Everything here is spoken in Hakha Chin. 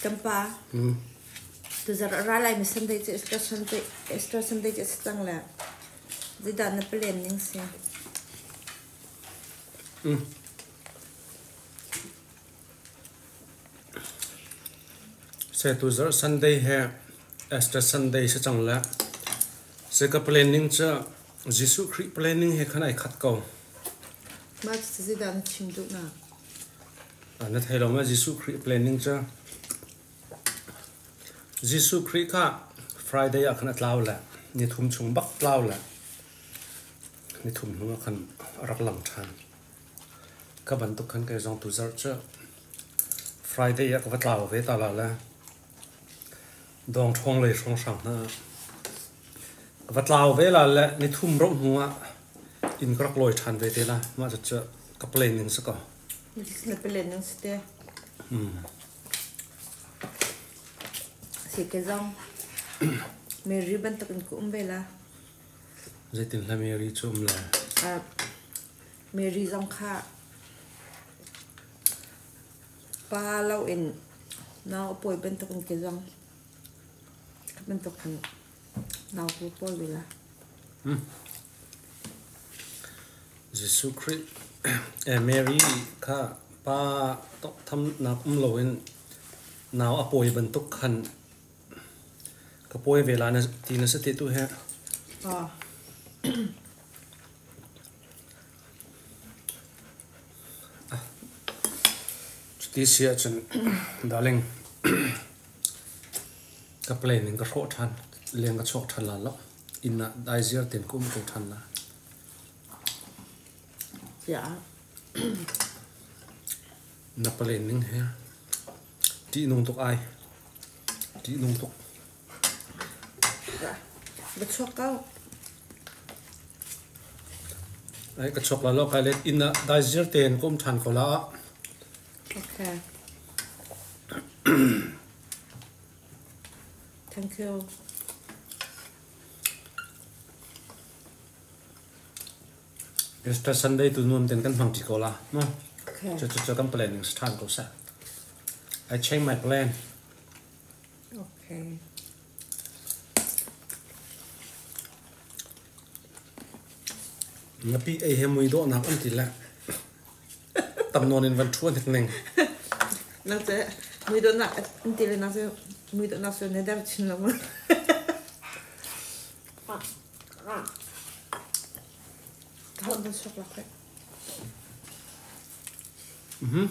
Kan pa, tuzarh ra lai mi Sunday cu Easter Sunday, Easter Sunday cu a si cang le zeidah na plan ning si? Se tuzarh Sunday he Easter Sunday si cang le se ka planning cu Jesuh Khrih planning he khan ai khat ko. Mah cu zeidah na chim duhnak? Na thei lo ma Jesuh Khrih planning cu? Jesuh Khrih kha Friday ah khan a tlau le nithum chung bak tlau le nithum hnu ah khan a rak lang ṭhan. Ka bantuk khan kei zong tuzarh cu Friday ah ka va tlau ve ta la le dawngṭhawng lei hrawnghrang hna ah ka va tlau ve la le nithum roh hnu ah inn ka rak lawi ṭhan ve te la. Mah cucu ka planning si ko. Na planning si te. Si ke zong Mary bantuk in ka um ve la. Zeitin hla Mary cu um la? Mary zong kha pa lo in nau a pawi bantuk in ke zong bantuk in nau ku pawi ve la. Jesuh Khrih Mary kha pa tawnghthamnak um loin nau a pawi bantuk khan ka pawi ve lai ti na si ti tu he. Cuti si ahcun darling ka plane in ka hrawh ṭhan, leng ka chuak ṭhan la lo. Inn ah daiziar tein ka um ko ṭhan la. Tiah. Na palen ning he ṭihnung tuk ai. Ṭihnung tuk. Va chuak ko. Ai ka chuak la lo kai le inn ah daiziar tein ka um ṭhan ko la. Okay. Thank you. Easter Sunday tu nuam ten kan hmang ṭi ko la. No. Cu cu cu kan planning si ṭhan ko seh. I change my plan. Okay. Ngapi ei he mui dawhnak an ti le. Tam nawn in van ṭhuan hek ning. Nang ce mui dawhnak an ti le nang ce mui dawhnak cu ne der chin lo ma. Mhm.